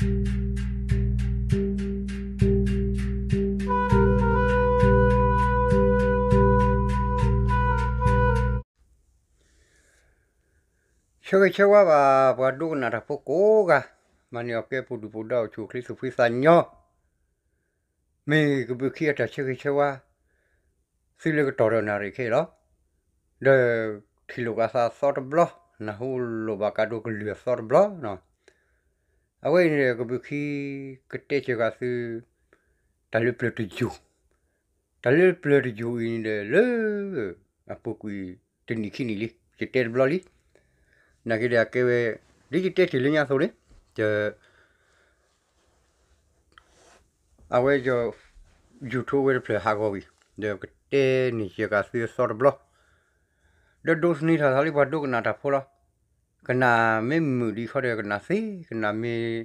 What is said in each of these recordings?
ဆၢဂ့ၤဆၢဝါဘၣ် ပှၤဒိကနၣ်တၢ်ဖိကိးဂၤ, မၤန့ၢ်အီၤကဲပူၤဒုၣ်ပူၤဒါအိၣ်ဆူၣ်အိၣ်ချ့သူၣ်ဖှံသးညီ, မ့ၢ်ကဘုးခံအတၢ်ဆၢဂ့ၤဆၢဝါ သုလၢကတီၢ်ဒီးနၣ်ရံၣ်ခဲအံၤလီၤ. ဒီးထံၣ်လိာ်က့ၤသးအသီတဘျီ, နၢ်ဟူလိာ်ဘၣ်ကဒီးကလုၢ်အသီတဘျီနီၤ. အဝဲအံၤန့ၣ်ဒီး ကဘုးခံကတဲစၢၤဃာ်သု တၢ်လၢပျၢၤတယိာ်, တၢ်လၢပျၢၤတယိာ်အံၤန့ၣ်ဒီး လၢအပူၤကွံာ်တနံၣ်ခံနံၣ်လံ ယတဲတဘျီလံ. နာ်က့ဒီးအကဲဝဲ ဒ်ယတဲတ့ၢ်လၢညါအသိးန့ၣ် ယ အဝဲ YouTube ဝဲတဖျၢၣ်ဟးဂီၤဝံၤ ဒီးကတဲန့ၢ်စၢၤဃာ်သုအသီတဘျီ, ဒီးဒိးသန့ၤထီၣ်သးလၢပှၤဒိကနၣ်တၢ်ဖိလီၤ. ကနၣ်မ့ၢ်မုာ်ဒံးခီဒီးကနၣ်သ့, ကနၣ်မ့ၢ်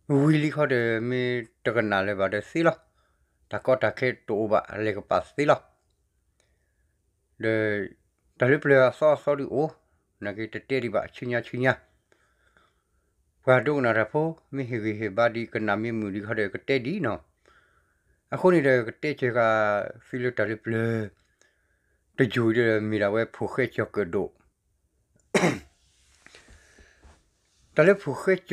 ဝံၤလံခီဒီး မ့ၢ်တကနၣ်လၢၤဘၣ်ဒီးသ့လီၤ. တၢ်ကီတၢ်ခဲတအိၣ်ဘၣ် လဲၤကပၤသ့လီၤ. ဒီးတၢ်လၢပျၢၤအသီအသီဒုးအိၣ်, နာ်က့တတဲဒံးဘၣ် ဆူညါဆူညါ ပှၤဒိကနၣ်တၢ်ဖိ မ့ၢ်ဟ့ၣ်ဂံၢ်ဟ့ၣ်ဘါဒံး ကနၣ်မ့ၢ်မုာ်ဒံးခီဒီးကတဲဒံးနီၤ. အဃိန့ၣ်ဒီးကတဲစၢၤဃာ်သုလၢတၢ်လၢပျၢၤတယိာ်ဒီး မ့ၢ်ဒၣ်ဝဲဖိၣ်ဃဲကၠီၤကၢၣ်ဒိၣ် တၢ်လၢဖိၣ်ဃဲ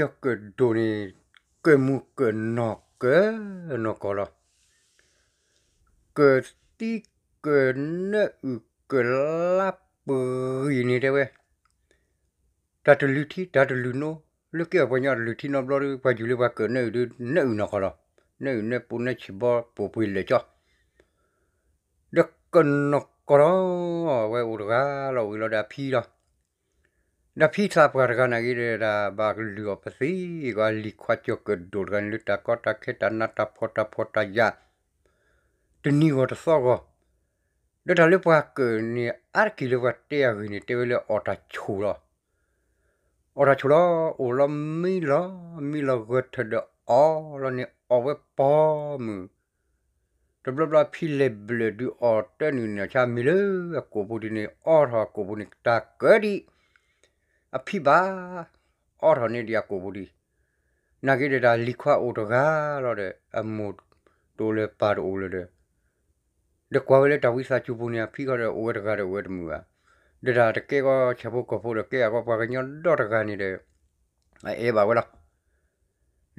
ကၠီၤကၢၣ်ဒိၣ်န့ၣ် ကၢၣ်မုၢ်ကၢၣ်နီၢ်ကၢၣ်နီၢ်ကီၢ်လီၤ. ကၢၣ်သံကၢၣ်နၢအုၣ်ကၢၣ်လါပဂံၤန့ၣ်တဲဝဲ တၢ်တလုၢ်ထံ တၢ်တလုၢ်နိ, လၢကဲအီၤပှၤကညီတလုၢ်ထံနီတဘျီဒီး ပှၤယူၤလၢပှၤကၢၣ်နၢအုၣ်ဒီး နၢအုၣ်နီၢ်ကီၢ်လီၤ. နၢအုၣ်နၢပူၤနၢဆံၣ်ဘီပိာ်ပှ့ၤလၢာ်ကၠီ ဒီးကၢၣ်နီၢ်ကီၢ်လီၤ. အဝဲအိၣ်တဂၤလီၤ အိၣ်ဝံၤလီၤဒီးအဖံလီၤ. ဒီးဖံသးပှၢ်တဂၤနာ်က့ဒီး တၢ်ဘၣ်ကလုၢ်အီၤပသ့ၣ်ကီး အလံၤခွါကၠီၤကၢၣ်ဒိၣ်တဂၤန့ၣ် လၢတၢ်ကီတၢ်ခဲတၢ်နးတၢ်ဖှီၣ်တၢ်ဖှီၣ်တၢ်ယာ် တနံၤဂီၤတသီဂီၤ, ဒီးတၢ်လၢပှၤကၢၣ်န့ၣ် အါတက့ၢ်လၢပှၤတဲအဂ့ၢ်န့ၣ် တဲဝဲလၢအီၣ်တၢ်ဆိၣ်လီၤ. အီၣ်တၢ်ဆိၣ်လီၤ အိၣ်လီၤမံလီၤ, မံလီၤဂၢၢ်ထၢၣ်ဒီးအီၣ်လီၤန့ၣ် အီၣ်ဝဲပိာ်မုၣ် တဘျီဘျီအဖံလဲၤဘျၢၣ်ဒုးအီၣ်တၢ်နုာ်န့ၣ် ဆါမံၤလၢအကိာ်ပူၤဒ်န့ၣ် အီထီၣ်အကိာ်ပူၤန့ၣ် တၢ်ကၢဒံး အဖံဘၣ် အီထီၣ်န့ၢ်ဒံးအကိာ်ပူၤဒံး, နာ်က့ဒီးတၢ်လံၤခွါအိၣ်တဂၤလီၤဒီး အမိၢ်တအိၣ်လၢၤပၢ်တအိၣ်လၢၤဒီး ဒီးကွၢ်ဝဲလၢတၢ်ဝံသးစူၤပူၤန့ၣ် အဖံခီဒီးအိၣ်ဝဲတဂၤဒီးအိၣ်ဝဲတမုာ်ဘၣ်, ဒီးတၢ်တကဲကီၢ်ဆၣ်ဖိကီၢ်ဖိဒီးကဲအဂီၢ်ပှၤကညီဒီတဂၤန့ၣ်ဒီး အအဲၣ်ဘၣ်ဝဲလီၤ.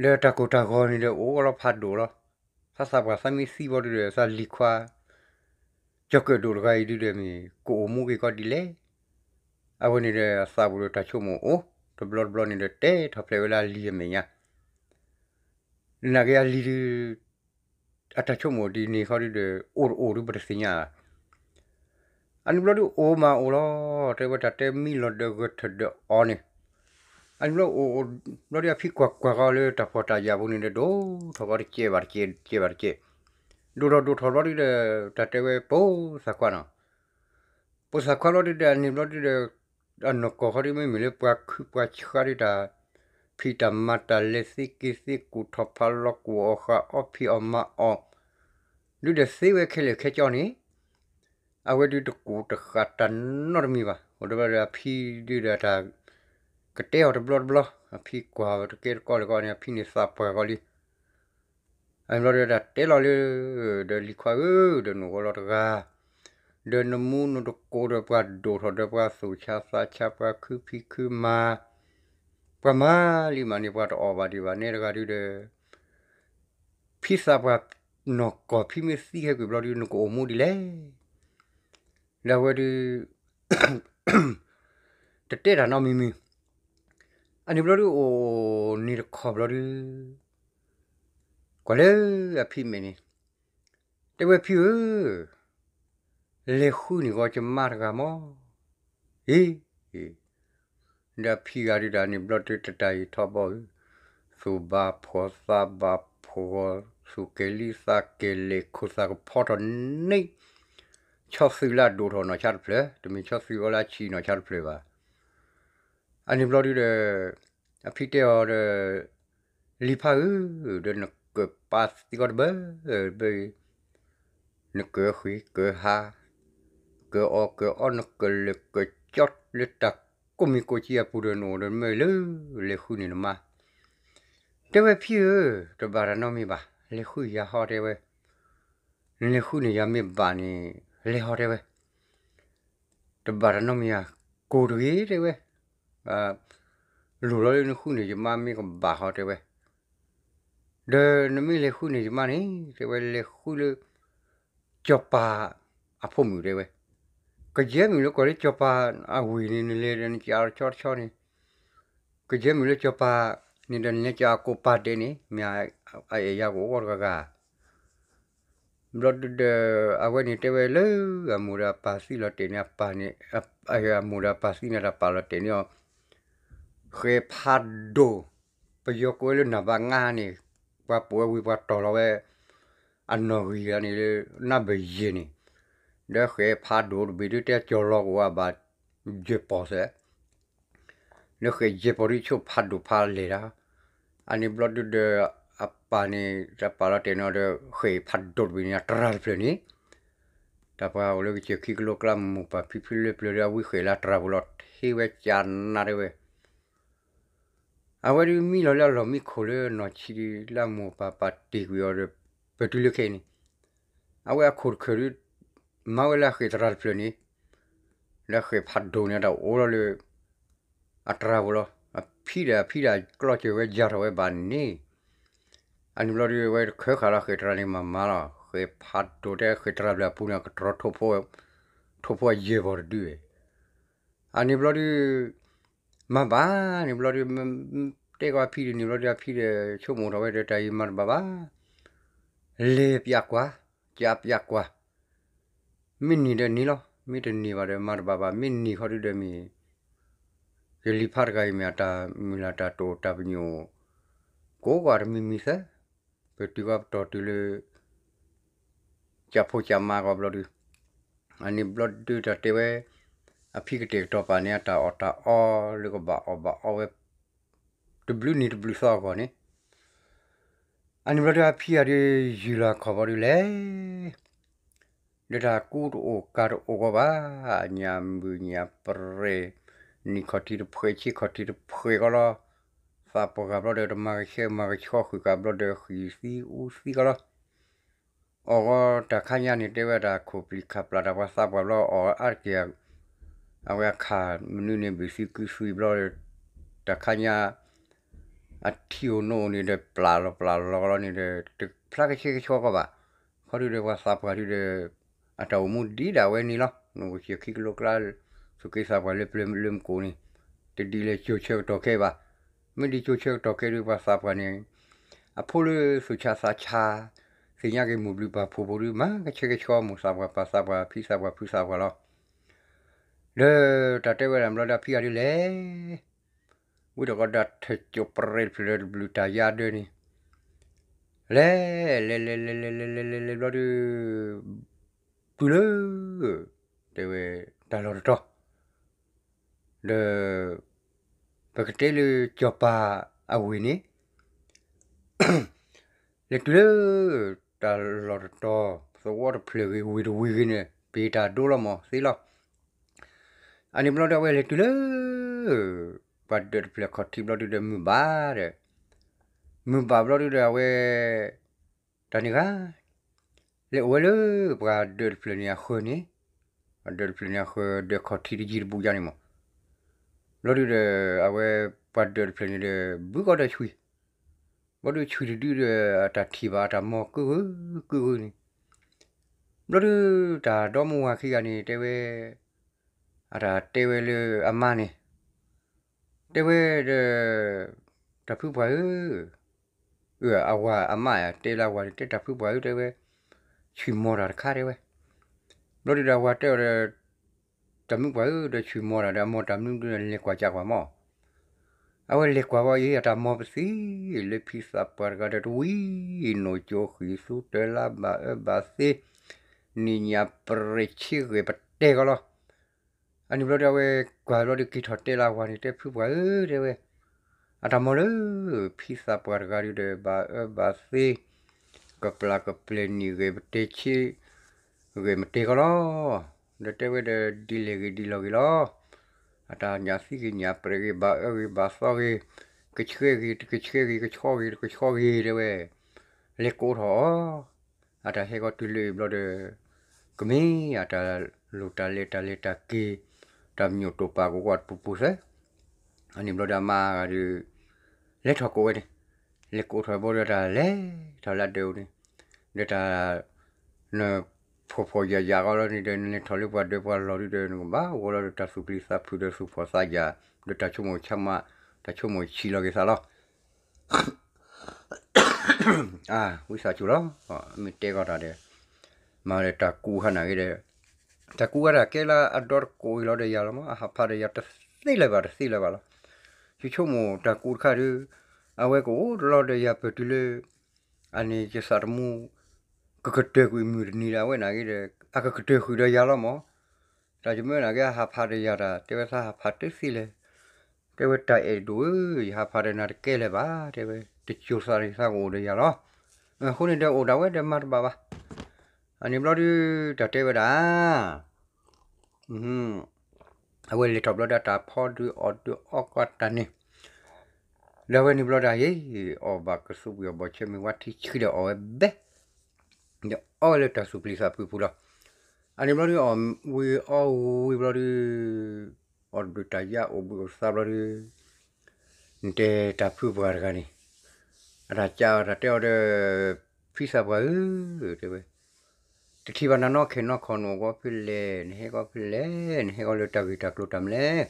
ဒီးတၢ်ကိၢ်တၢ်ဂီၤန့ၣ်ဒီးအိၣ်လီၤဖးဒိၣ်လီၤ. သးသးပှၢ်သးမ့ၢ်သံဘီဒုဒီး သးလံၤခွါ ကၠီၤကၢၣ်ဒိၣ်တဂၤအံၤဒုဒီးမ့ၢ် ကအိၣ်မူက့ၤကီးဒ်လဲၣ်. အဝဲန့ၣ်ဒီးအသးပူၤဒီးတၢ်ဆိကမိၣ်အိၣ် တဘျီတဘျီန့ၣ်ဒီး တဲထီၣ်ဖျဲးဝဲလၢအလံၤအမဲာ်ညါ နာ်က့အလံၤဒု အတၢ်ဆိကမိၣ်ဒ်န့ၣ်ခီဒုဒီး အိၣ်တအိၣ်ဒုပတသ့ၣ်ညါ အန့ၣ်ဘျီဒုအိၣ်မးအိၣ်လီၤ တဲဝဲတၢ်တဲမံလီၤဒီးဂၢၢ်ထၢၣ်ဒီးအီၤန့ၣ်, အန့ၣ်ဘျီအိၣ်အိၣ်ဘျီဒုအဖံကွၢ်ကွၢ်ဃီလၢတၢ်ဖှီၣ်တၢ်ယာ်ပူၤန့ၣ်ဒီး ဒိၣ်ထီၣ်ဃီတကဲးဘၣ်တကဲး တကဲးဘၣ်တကဲး, ဒိၣ်ထီၣ်ဒိၣ်ထီၣ်ဘျီဒုဒီး တၢ်တဲဝဲပိာ်သၣ်ခွါနီၤ, ပိာ်သၣ်ခွါဘျီဒုဒီး အန့ၣ်ဘျီဒုဒီး အနီၢ်ကီၢ်ဃီဒုမ့မ့ၢ်လၢပှၤခုပှၤဆှါဒုတၢ် ဖံးတၢ်မၤတၢ်လဲၤသ့က့ၤသ့ကူၣ်ထီၣ်ဖးလီၤကူၣ်အီၣ်ဃာ်အီၣ်ဖံးအီၣ်မၤအီၣ် ဒုဒီးသ့ဝဲခဲလၢာ်ခဲကၠီန့ၣ် အဝဲဒုတကူၣ်တဃာ်တၢ်နီတမံၤဘၣ်. အိၣ်ဒီးဘျီဒီးအဖံဒုဒီးတၢ်ကတဲအီၤတဘျီတဘျီ, အဖံကွၢ်တကဲတကီၢ်လၢကီၢ်န့ၣ် အဖံန့ၣ်သးပှၢ်ဃီလံ. အန့ၣ်ဘျီဒီးတၢ်တဲလီၤလၢ ဒီးလံၤခွါဧၢ, ဒီးနအိၣ်ဂီၤလီၤတဂၤ, ဒီးနမူနတကိးဒီးပှၤဒိၣ်ထီၣ်ဒီးပှၤသူၣ်ဆါသးဆါ ပှၤခုဖံးခုမၤ ပှၤမၤလံမးန့ၣ် ပှၤတအီၣ်ဘၣ်ဒံးဘၣ်နဲတဂၤဒုဒီး ဖံသးပှၢ်နီၢ်ကီၢ် ဖံမ့ၢ်သံဟဲကွံာ်ဘျီဒု နကအိၣ်မူဒ်လဲၣ်. ဒီးအဝဲဒု တတဲတၢ်နီတမံၤမံၤ, အန့ၣ်ဘျီဒုအိၣ်န့ၣ်တခီဘျီဒု ကွၢ်လၢအဖံမဲာ်န့ၣ် တဲဝဲဖံဧၢ, လဲၤဃုန့ၢ်ဂီၤကမါတဂၤမီၤ. အ့ ဒီးဖံဂၤဒုတၢ်န့ၣ်ဘျီဒုတတၢ်အံၤထီဘီဧၢ, သူၣ်ဘါဖှီၣ်သးဘါဖှီၣ်, သူၣ်ကဲၤလံသးကဲၤလဲၤ ခိၣ်သၣ်ကဖီထီၣ်န့ၣ်, ဆီသူၣ်လၢအဒိၣ်ထီၣ်နီၢ်ဆါတဖျၢၣ်, တမ့ၢ်ဆီသူၣ်အီလၢအဆံးနီၢ်ဆါတဖျၢၣ်ဘၣ်. အန့ၣ်ဘျီဒုဒီး အဖံတဲအီၤဒီး လံၤဖါဧၢ, ဒီးနကပာ်သံကီးတဘၢဘၢအံၤ, နကဃ့ကဟါ, ကအီကအီ နကလဲၤကကၠီလၢတၢ်ကိးမံၤကိးကံအပူၤဒီး နအိၣ်ဒီးမ့ၢ်လၢလဲၤဃုန့ၢ်နမါ, တဲဝဲဖံဧၢ, တဘၣ်တၢ်နီတမံၤဘၣ်, လဲၤဃုယၤဟီတဲဝဲ, နလဲၤဃုန့ၣ်ယၤမ့ၢ်ဘၣ်န့ၣ်, လဲၤဟီတဲဝဲ, တဘၣ်တၢ်နီတမံၤဧါ, ကိၢ်တဂ့ၤတဲဝဲ, လိၣ်လီၤလၢနဃုန့ၣ်ယမါမ့ၢ်ကဘၣ်ဟီတဲဝဲ, ဒီးနမ့ၢ်လဲၤဃုန့ၣ်ယမါန့ၣ် တဲဝဲလဲၤဃုလၢ ကၠီၤပၤအဖိမုၣ်တဲဝဲ, ကယဲၢ်မုၣ်လၢကီၢ်လၢကၠီၤပၤအဝ့ၢ်န့ၣ် နလဲၤဒီးနကးအီၤတဆီတဆီန့ၣ်, ကယဲၢ်မုၣ်လၢကၠီၤပၤန့ၣ်ဒီး နလဲၤကးအီၤကိးပၤဒဲးန့ၣ် မ့ၢ်အအဲၣ်ယၤကအိၣ်ဂီၢ်တဂၤဂၤ ဘျီဒုဒီး အဝဲန့ၣ်တဲဝဲလၢ အမိၢ်ဒီးအပၢ်သံလီၤတဲာ်န့ၣ် အပၢ်န့ၣ်, အမိၢ်ဒီးအပၢ်သံန့ၣ်တၢ်ပာ်လီၤတဲာ်န့ၢ်အီၤ, ဃဲးဖးဒိၣ်, ပယီၤကိးဝဲလၢနၢ်ဘးငါန့ၣ်, ပှၤပိာ်ဝဲဝံၤပှၤတီၢ်လီၤဝဲ အနီၣ်ဂံၢ်န့ၣ်လၢ နၢ်ဘယဲၢ်န့ၣ်, ဒီးဃဲးဖးဒိၣ်တဘ့ၣ်ဒုတဲကၠီၤလီၤကအိၣ်အဘၣ် ယဲၢ်ပီၢ်စဲး လၢဃဲးယဲၢ်ပီၢ်ဒုဆိဖးဒိၣ်ဖးလဲၢ်ဒၣ်, အန့ၣ်ဘျီဒုဒီး အပၢ်န့ၣ် တၢ်ပာ်လီၤတဲာ်န့ၢ်အီၤဒီး ဃဲးဖးဒိၣ်တဘ့ၣ်န့ၣ် အတြၤတဖျၢၣ်န့ၣ်, တၢ်ပှၤအိၣ်လၢကစၢၢ်ခံကလိကျါမိၢ်ပၢ်ဖံဖုလၢပျၢၤဒီး အဝံဃဲးလၢအတြၤပူၤလီၤ ထံဝဲကၢ်နးတဲဝဲ အဝဲဒုးမံလီၤလၢအလီၢ်မံခိၣ်လၢနီၢ်ဆံးဒုး လၢအမိၢ်ပၢ်ပာ်တ့ၢ်ကွံာ်အီၤဒီး ပတုၤလၢခဲအံၤန့ၣ်, အဝဲအခိၣ်တခၢၣ်ဒုး မၤဝဲလၢအဃဲးတြၤတဖျၢၣ်န့ၣ်, လၢအဃဲးဖးဒိၣ်န့ၣ် အတၢ်အိၣ်လီၤလၢ အတြၤပူၤလီၤ. အဖံဒီးအဖံဒီး ကျီၢ်စၢၤဝဲယၤထီၣ်ဝဲဘၣ်န့ၣ်, အန့ၣ်ဘျီဒုး အဝဲတခၢခးလီၤဃဲးတြၤန့ၣ် မၤမၤလီၤ ဃဲးဖးဒိၣ်တဲဃဲးတြၤဘျၢအပူၤန့ၣ် အကတြီထိဖိ ထိဖိအယဲၢ်ပီၢ်တဒုဝဲ အန့ၣ်ဘျီဒုး မၤဘၣ်န့ၣ်ဘျီဒုး တဲကီးအဖံဒုးန့ၣ်ဘျီဒုး အဖံဒီးဆိကမိၣ်ထီၣ်ဝဲဒီး တၢ်အံၤမၤတဘၣ်ဘၣ်, လဲၤပျးကွၢ်, ကးပျးကွၢ်, မ့ၢ်န့ၢ်ဒီးန့ၢ်လီၤ, မ့ၢ်တန့ၢ်ဘၣ်ဒီးမၤတဘၣ်ဘၣ်, မ့ၢ်န့ၢ်ခီဒုဒီးမ့ၢ် ယလံၤဖးတဂၤအံၤမ့ၢ်အတၢ်မုၢ်လၢ်တၢ်တိာ်တၢ်ပညိၣ် ကိးကွၢ်တမံၤမံၤသၢ, ပတုၤကီးပတီၢ်တုၤလၢ ကၠးဖိကၠးမါကီးဘျီဒုး, အန့ၣ်ဘျီဒုတၢ်တဲဝဲ အဖံကတဲာ်ကတီၤပာ်န့ၢ်အတၢ်အီၣ်တၢ်အီလၢကဘၣ်အီၣ်ဘၣ်အီဝဲ တဘျုးနံၤတဘျုးသီအဂီၢ်န့ၣ်, အန့ၣ်ဘျီဒုအဖံအံၤဒုး ယုၢ်လီၤအခီၣ်ဘျီဒုးလဲၤ ဒီးတၢ်ကူတအိၣ်ကၤတအိၣ်ကီးဘၣ်, ညၣ်ဘုၣ်ညၣ်ပရဲၣ်, နံၣ်ခီၣ်ထံးတဖှဲးဆံးခီၣ်ထံးတဖှဲးကီးလီၤ, သးပှၢ်ဂၤဘျီဒီး တမၤကဆှဲမၤကဆှီဃုာ်ကးဘျီဒီး ဃံးသံအူသံကီးလီၤ, အီၣ်ဂီၤတၢ်ခါညါန့ၣ် တဲဝဲတၢ်ခိၣ်ပျံၤခးပျးတၢ်ပှၤသးပှၢ်ဘျီအီၣ်အါတက့ၢ်, အဝဲအခါမနုၤန့ၣ် ဘုၣ်သံကုသွံဘျီဒီး တၢ်ခါညါ အထံအိၣ်နိအိၣ်န့ၣ်ဒီး ပျၢ်လီၤပျၢ်လီၤကလီန့ၣ်ဒီး တဖျါကဆှဲကဆှီကီးဘၣ်, ခီဒုဒီးပှၤသးပှၢ်ဒုဒီး အတၢ်အိၣ်မူဒ်ဒၣ်ဝဲန့ၣ်လီၤ. နကစၢၢ်ခံကလိကျါ သူၣ်က့သးပှၢ်လၢပျၢၤလၢမူခိၣ်န့ၣ် တဒ်လဲၣ်ကၠိၤဆၢကတီၢ်ခဲဘၣ်. မ့ၢ်ဒ်ကၠိၤဆၢကတီၢ်ခဲဒုး ပှၤသးပှၢ်န့ၣ် အဖိလၢသူၣ်ဆါသးဆါ သ့ၣ်ညါက့ၤမိၢ်ဘျုးပၢ်ဖှိၣ်ဖိဒုး မၤကဆှဲကဆှီမိၢ်သးပှၢ်ပၢ်သးပှၢ်ဖံသးပှၢ်ဖုသးပှၢ်လီၤ. ဒီးတၢ်တဲဝဲဒၣ်ဘျီဒီးအဖံဂၤဒုးလဲၤ ဝံတကီးဒီးထၢၣ်ကၠိပရဲၣ်တဖျၢၣ်လၢတဘျုးတၢ်ယါဒၢန့ၣ် လဲၤ လဲၤလဲၤလဲၤလဲၤလဲၤလဲၤလဲၤလဲၤဘျီဒုး တုၤလၢ တဲဝဲ တၢ်လီၢ်တတီၤ ဒီး ပကတဲလၢကၠီၤပၤအဝ့ၢ်န့ၣ် လဲၤတုၤလၢ တၢ်လီၢ်တတီၤ သဝီတဖျၢၣ်ဂ့ၤ ဝ့ၢ်တဝ့ၢ်ဂ့ၤန့ၣ် ပ့ၤတၢ်ဒိလီၤမၢ်သ့လီၤ. အန့ၣ်ဘျီဒီးအဝဲလဲၤတုၤလၢ ပှၤဒၢးတဖျၢၣ်ခီၣ်ထံးဘျီဒုဒီးမုၢ်ဘၣ်ဒီး မုၢ်ဘၣ်ဘျီဒုဒီးအဝဲ တၢ်န့ၣ်ဂၤ လဲၤအိၣ်ဝဲလၢ ပှၤဒၢးတဖျၢၣ်န့ၣ်အဃၢၤန့ၣ်, ပှၤဒၢးတဖျၢၣ်န့ၣ်အဃၢၤ ဒၢးခီၣ်ထံးတယံၤတဘူးယါန့ၣ်မၢ်. ဘျီဒုဒီး အဝဲ ပှၤဒၢးတဖျၢၣ်န့ၣ်ဒီး ဘုကီးဒီးဆွံ, ဘျီဒုဆွံတဒုဒီး အတၢ်ထံၣ်ဘၣ်အတၢ်မီၤကုၢ်ဂုာ်ကုၢ်ဂုာ်န့ၣ်, ဘျီဒု တၢ်ဒီမါဝၤခံဂၤန့ၣ် တဲဝဲ အတၢ်တဲဝဲလၢအမါန့ၣ် တဲဝဲဒီး တၢ်ဖုပှၢ်ဧၢ, အဝၤအမါတဲလၢအဝၤန့ၣ် တဲတၢ်ဖုပှၢ်ဧၢ တဲဝဲ, ဆွံမီၤတၢ်တခါတဲဝဲ. ဘျီဒုဒီးအဝၤတဲအီၤဒီး တၢ်မုၣ်ပှၢ်ဧၢ ဒီးဆွံမီၤတၢ်ဒီးအမီၤတၢ်မနုၤဒုန့ၣ် လဲၤကွၢ်ကၢကွၢ်မၢ်. အဝဲလဲၤကွၢ်ဝဲအံၤ အတၢ်မီၤပသံ လၢဖံသးပှၢ်တဂၤဒီးတဝံၤ နိၣ်ကၠိဃံးသူတၢ်လၢဘၣ်အၢဘၣ်သီ နံၤညၣ်ပရဲၣ်ဆံဂ့ၤပတဲကီးလီၤ. အန့ၣ်ဘျီဒီးအဝဲကွၢ်ဘျီဒီးက့ၤထီၣ်တဲလၢအဝၤန့ၣ် တဲဖုပှၢ်ဧၢ တဲဝဲ, အတၢ်မီၤလၢ ဖံသးပှၢ်တဂၤဒုဒီး ဘၣ်အၢဘၣ်သီ ကပျၢ်ကပျဲၤနံၤဂ့ၤပတဲဆံ ဂ့ၤမတဲကီးလီၤ. ဒီးတဲဝဲဒီးဒ်လဲၣ်ဂ့ၤဒ်လဲၣ်ဂ့ၤလီၤ. အတၢ်ညၣ်သံဂ့ၤညၣ်ပရဲၣ်ဂ့ၤ ဘၣ်အၢဂ့ၤဘၣ်သီဂ့ၤ ကဆှဲဂ့ၤတကဆှဲဂ့ၤ ကဆီဂ့ၤတကဆီဂ့ၤ တဲဝဲ, လဲၤကိးထီၣ်အီၤ, အတၢ်ဟဲကီတုၤလၢအံၤဘျီဒီး ကမ့ၢ်အတၢ်လိၣ်တၢ်လဲတၢ်လဲၤတၢ်က့ၤ တၢ်မညိၣ်တိာ်ပာ်ကဝီၤတပူၤပူၤသၢ အန့ၣ်ဘျီဒီးအမါဂၤဒီး လဲၤထီၣ်ကိးဝဲန့ၣ်, လဲၤကိးထီၣ်ဘျီဒီးတၢ်လဲၤထီၣ်လၢအဒၢးအိၣ်န့ၣ်, ဒီးတၢ် နဖှီၣ်ဖှီၣ်ယာ်ယာ်ကီးလီၤန့ၣ်ဒီး နလဲၤထီၣ်လၢပှၤဒၢးပှၤလီၢ်ဒုဒီး နကဘၣ်ဂီၤလီၤဒီးတၢ်သူၣ်ပျံၤသးဖုးဒီးသူၣ်ဖှီၣ်သးယာ် ဒီးတၢ်ဆိကမိၣ်ဆါမး တၢ်ဆိကမိၣ်ဆံးလီၤက့ၤသးလီၤ. ဝံသးစူၤလီၤ, မ့ၢ်တဲကီးတၢ်ဒီး မၤဒီးတၢ်ကူးခါနာ်က့ဒီး တၢ်ကူးဝဲဒၣ်ကဲလၢအဒီတကိးအံၤလီၤဒီးယၤလီၤမး အဟးဖးဒီးယၤတသ့လၢၤဘၣ် တသ့လၢၤဘၣ်လီၤ. ယဆိကမိၣ်တၢ်ကူးတခါဒီး အဝဲကအိၣ်တလီၤဒီးယၤပတုၤလၢ အန့ၣ်ယသးတမူ ကကတၢၢ်ကွံာ်မုၢ်တနံၤဒီး အဝဲနာ်က့ဒီး အကကတၢၢ်ဃုာ်ဒီးယၤလီၤမး. တၢ်ယမၢနာ်က့ အဟးဖးဒီးယၤတၢ် တဲဝဲသးဟးဖးတသ့လဲၣ်. တဲဝဲတၢ်အဲၣ်ဒိၣ်ဧၢ, ယဟးဖးဒီးနၤတကဲလၢၤဘၣ် တဲဝဲ, တစိၤသးန့ၣ်သးကအိၣ်ဒီးယၤလီၤ. အဃိန့ၣ်ဒီးအိၣ်ဒၣ်ဝဲဒီးမၤတဘၣ်ဘၣ်. အန့ၣ်ဘျီဒုး တၢ်တဲဝဲဒၣ် အဝဲလဲၤထီၣ်ဘျီဒီးတၢ်ဖီဒုးအီၣ်ဒုးအီကွၢ်တၢ်န့ၣ်, ဒီးအဝဲန့ၣ်ဘျီဒၣ်ဟ့ၣ် အီၣ်ဘၣ်ကသူဘံၣ်အီၣ်ဘီၣ်ဆၢမ့ၢ်ဝါထံဆှံဒီးအီၣ်ဝဲဘဲ, ဒီးအီၣ်ဝဲလၢတၢ်သူၣ်ပျံၤသးဖုးပူၤလီၤ. အန့ၣ်ဘျီဒုး အီၣ်ဝံၤအီဝံၤဘျီဒုး အီၣ်ဘျုးတၢ်ယါအိၣ်ဘှံးအိၣ်သါဘျီဒုး နတဲတၢ်ဖုပှၢ်တဂၤန့ၣ် အတၢ်ကးအီၤတၢ်တဲအီၤဒီး ဖံသးပှၢ်ဧၢ, တဲဝဲ, တထံၣ်ဘၣ်နၤနီၢ်ခဲနီၢ်ခီ နအိၣ်ကီးဖဲလဲၣ်, နဟဲကီးဖဲလဲၣ်, နဟဲကီးလၢတၢ်ဂ့ၢ်တၢ်ကျိၤတၢ်မနုၤလဲၣ်.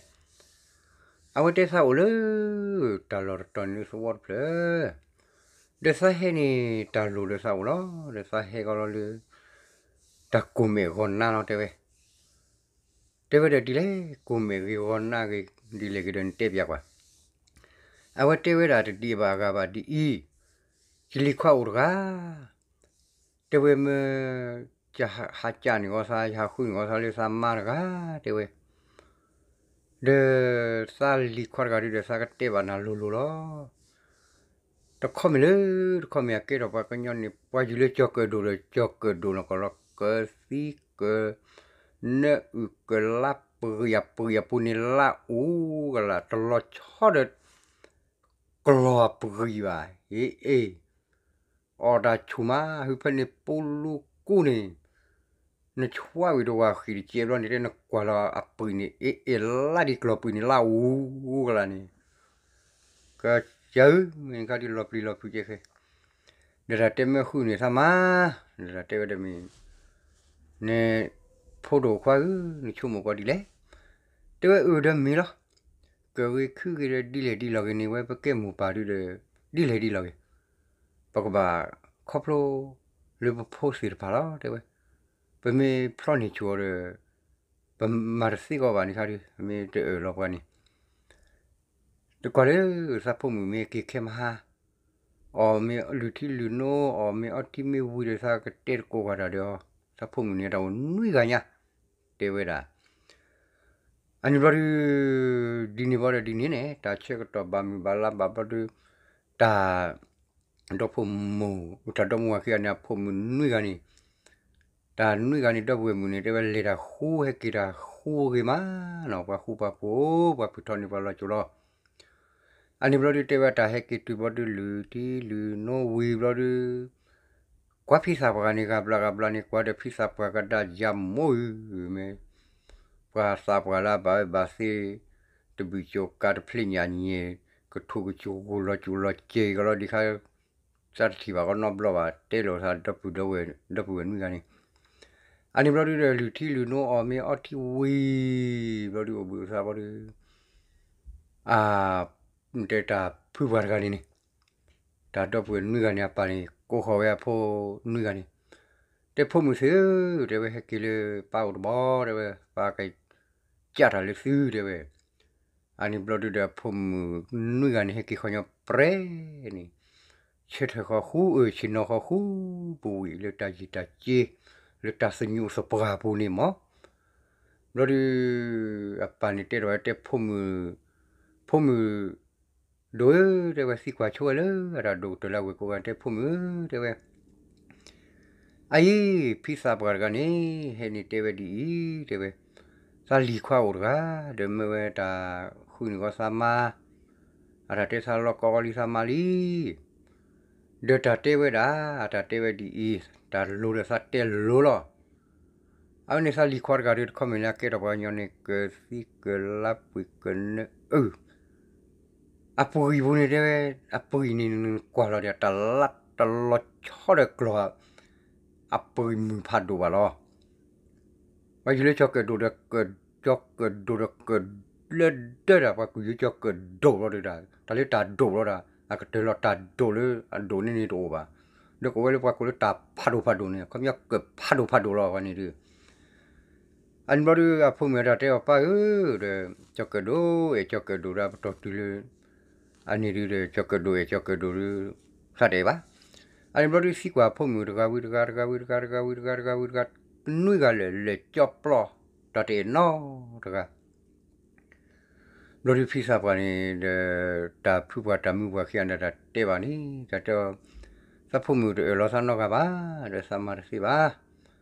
အဝဲတဲသးအိၣ်လၢ တၢ်လီၢ်တတီၤန့ၣ်သဝီတဖျၢၣ်, ဒီးသးဟဲန့ၣ် တၢ်လိၣ်ဒီးသးအိၣ်လီၤ, ဒီးသးဟဲကီးလီၤလၢ တၢ်ကိၢ်မဲာ်ဂီၤနါလီၤ တဲဝဲ. တဲဝဲဒီးဒ်လဲၣ် ကိၢ်မဲာ်ဂ့ၤဂီၤနါဂ့ၤ ဒ်လဲၣ်ဂ့ၤဒီးနတဲပျးကွၢ်. အဝဲတဲဝဲဒၣ်တဒံးဘၣ်အဂၤဘၣ်ဒ်အံၤ, ယလံၤခွါအိၣ်တဂၤ တဲဝဲမ့ၢ် ယဟးကၠးန့ၢ်ဂီၤသး ယဟးဃုန့ၢ်ဂီၤသးလၢသးမါတဂၤ တဲဝဲ, ဒီးသးလံၤခွါတဂၤဒုဒီးသးကတဲဘၣ်နၤလိၤလိၤလီၤ. တခီမ့ၢ်လၢ တခီမ့ၢ်အကဲထီၣ်ပှၤကညီန့ၣ် ပှၤယုၢ်လၢကၠီၤကၢၣ်ဒိၣ်ဒီး ကၠီၤကၢၣ်ဒိၣ်နီၢ်ကီၢ်လီၤ ကၢသံကၢ နၢအုၣ်ကၢလါပဂံၢ်အပှ့ၤအပူၤန့ၣ် လါအူကလး တလီၤဆီဒီး ကလီၤအပဂံၢ်ဘၣ် အ့ၣ်အ့ၣ် အီၣ်တၢ်ဆူၣ်မး ဟုဖဲန့ၣ်ပူလူကူန့ၣ် နဆွါဝံၤတဝၢ်ဃံၣ်တကဲဘျီန့ၣ် တဲနကွၢ်လီၤအပှ့ၤန့ၣ် အ့ၣ်အ့ၣ် လါဒ်ကျီၢ်ပှ့ၤန့ၣ် လါအူကလးန့ၣ် ကစၢ်ဧၢ မ့ၢ်နခါဒ်လီၤပျံၤလီၤဖုးကဲဃဲ ဒီးတၢ်တဲမ့ၢ်ဃုန့ၣ်သးမါ ဒီးတၢ်တဲဝဲဒီးမ့ၢ် နဖိဒိၣ်ခွါဧၢ နဆိကမိၣ်ကွၢ်ဒ်လဲၣ် တဲဝဲအုၣ်ဒီးမ့ၢ်လီၤ ကဂ့ၤခုဂ့ၤဒီး ဒ်လဲၣ်ဒ်လီၤဂ့ၤန့ၣ် ဝဲပကဲမိၢ်ပၢ်ဒုဒီး ဒ်လဲၣ်ဒ်လီၤဂ့ၤ ပကဘၣ်ခီဖျိလၢပဖိသ့ၣ်တဖၣ်လီၤ တဲဝဲ ပမ့ၢ်ဖျီန့ၢ်ဆူၣ်အီၤဒီး ပမၤတသ့ကီးဘၣ်န့ၣ်ခါဒု မ့ၢ်တအၢၣ်လီၤပှၤန့ၣ် တကွၢ်လၢ သးဖိမုၣ်မ့ၢ်က့ၤခဲမဟါ အီၣ်မ့ၢ်လုၢ်ထံလုၢ်နိ အီၣ်မ့ၢ်အီထံမ့ၢ်ဝံၤဒီး သးကတဲတကိးဂၤတၢ်ဒီးအီၤ သးဖိမုၣ်န့ၣ်တၢ်အိၣ်နွံဂၤညါ တဲဝဲဒၣ် အန့ၣ်ဘျီဒု ဒ်န့ၣ်ဘၣ်ဒီးဒ်န့ၣ်န့ၣ် တၢ်ဆၢကတီၢ်ဘၣ်မုာ်ဘၣ်လါဘၣ်ဘျီဒု တၢ် ဒီဖိမိၢ် တၢ်ဒီမါဝၤခံဂၤန့ၣ် အဖိမုၣ်နွံဂၤန့ၣ် တၢ်နွံဂၤန့ၣ် ဒီပုၢ်ဝဲၢ်မုၣ်န့ၣ် တဲဝဲလဲၤတၢ်ဃူ ဟဲက့ၤတၢ်ဃူဂ့ၤမးနီၤ ပှၤဃူပှၤဖိး ပှၤဖုၣ်ထီၣ်န့ၢ်ပှၤလီၤစိၤလီၤ အန့ၣ်ဘျီဒု တဲဝဲတၢ်ဟဲက့ၤတုၤဘျီဒု လုၢ်ထံလုၢ်နိဝံၤဘျီဒု ကွၢ်ဖံသးပှၢ်န့ၣ် ဂၤဘျီဂၤဘျီန့ၣ် ကွၢ်ဒီးဖံသးပှၢ်ကဒါယၤမိၢ်ဧၢ မ့ၢ် ပှၤသးပှၢ်လၢအဘၣ်အၢဘၣ်သီ တဘုၣ်ကၠိၤကးတဖျ့ညၣ်ညဲၣ် ကထူၣ်ကစူၤဂိၢ်လီၤစူၤလီၤစဲၤကလီၤဒံးခါ သးတထံၣ်ဘၣ်ကီနီတဘျီဘၣ် တဲလိာ်သးဒီပုၢ်ဒီဝဲၢ် ဒီပုၢ်ဝဲၢ်နွံဂၤန့ၣ် အန့ၣ်ဘျီဒုဒီး လုၢ်ထံလုၢ်နိအီၣ်မ့ၤအီထံဝံၤဘျီဒု အိၣ်ဘှံးအိၣ်သါဘျီဒု အ တဲတၢ်ဖုပှၢ်တဂၤန့ၣ်န့ၣ် တၢ်ဒီပုၢ်ဝဲၢ်နွံဂၤန့ၣ် အပၢ်န့ၣ် ကိးဃီၤဝဲအဖိနွံဂၤန့ၣ် တဲဖိမုၣ်သ့ၣ်ဧၢ တဲဝဲဟဲက့ၤလၢပၢ်အိၣ်တဘျီ တဲဝဲ ပၢ်က ကးတၢ်လၢသု တဲဝဲ အန့ၣ်ဘျီဒုဒီး အဖိမုၣ်နွံဂၤန့ၣ် ဟဲက့ၤခီညီပြဲန့ၣ် ဆၢထၢၣ်ဃီဃူ အၢၣ်ဆ့ၣ်နီၤဃီဃူ ပဝံၤလၢတၢ်ယံာ်တၢ်က့ လၢတၢ်သညူးသပှၢ်ပူၤန့ၣ်မး ဘျီဒု အပၢ်န့ၣ်တဲထီၣ်ဝဲတဲ ဖိမုၣ် ဒိၣ်ဧၢ တဲဝဲ သံကွၢ်ဆိဝဲလၢ အတၢ်ဒိၣ်ကတၢၢ်လၢအဝဲၢ်ကိးဂၤ တဲဖိမုၣ်ဧၢ တဲဝဲ အအံၤ ဖံသးပှၢ်တဂၤန့ၣ် ဟဲန့ၣ်တဲဝဲဒ်အံၤ တဲဝဲ သးလံၤခွါအိၣ်တဂၤ ဒီးမ့ၢ်ဝဲတၢ်ဃုန့ၢ်ဂီၤသးမါ အတၢ်တဲသးလီၤကီကီလံသးမါလံ, ဒီးတၢ်တဲဝဲဒၣ်, အတၢ်တဲဝဲဒ်အံၤ, တၢ်လိၤဒီးသးတဲလိၤလီၤ. အဝဲန့ၣ်သးလံၤခွါတဂၤဒီး တခီမ့ၢ်လၢအကဲထီၣ်ပှၤကညီန့ၣ် ကသံကလါပှ့ၤကနၢအုၣ် အပှံၤပူၤန့ၣ်တဲဝဲ, အပှံၤန့ၣ်နကွၢ်လီၤဒီး တလါတလီၤဆီဒီးကျီၢ် အပှံၤမုၢ်ဖးဒိၣ်ဘၣ်လီၤ. ပှၤယူၤလၢကၠီၤကၢၣ်ဒိၣ်ဒီး ကၠီၤကၢၣ်ဒိၣ်ဒီးကၢၣ်လၢဒၢဒီး ပှၤကူၤယူၤကၠီၤကၢၣ်ဒိၣ်လီၤဒီး တၢ်လၢတၢ်ဒိၣ်လီၤဒီး အကတၢၢ်လီၤတၢ်ဒိၣ်လၢအဒိၣ်န့ၣ်န့ၣ်တအိၣ်ဘၣ်. ဒီးကဝဲလၢပှၤကိးလၢတၢ်ဖးဒိၣ်ဖးဒိၣ်န့ၣ် ခီပညီကၢၣ်ဖးဒိၣ်ဖးဒိၣ်လီၤ ပှၤန့ၣ်ဒုး အန့ၣ်ဘျီဒုး အဖိမုၣ်အတၢ်တဲအီၤပၢ်ဧၢ, ဒီးကၠီၤကၢၣ်ဒိၣ်အဲၣ်ကၠီၤကၢၣ်ဒိၣ်ဒီး ပတီၢ်တုၤလၢ အန့ၣ်ဒုးဒီး ကၠီၤကၢၣ်ဒိၣ်အဲၣ်ကၠီၤကၢၣ်ဒိၣ်ဒုး သးတအဲၣ်ဘၣ်. အန့ၣ်ဘျီဒုးသံကွၢ်အဖိမုၣ်တဂၤဝံၤတဂၤ တဂၤဝံၤတဂၤ တဂၤဝံၤတဂၤ တဂၤဝံၤတဂၤ နွံဂၤလၢာ်လၢာ်ကၠီပျီ တၢ်တအဲၣ်နီတဂၤ ဘျီဒုးဖံသးပှၢ်န့ၣ်ဒီး တၢ်ဖုပှၢ်တၢ်မုာ်ပှၢ်ခံဂၤန့ၣ် တၢ်တဲဘၣ်န့ၣ် တၢ်တဲအီၤ, သးဖိမုၣ်တအၢၣ်လီၤသးနီတဂၤဘၣ်, ဒီးသးမါတသ့ဘၣ်,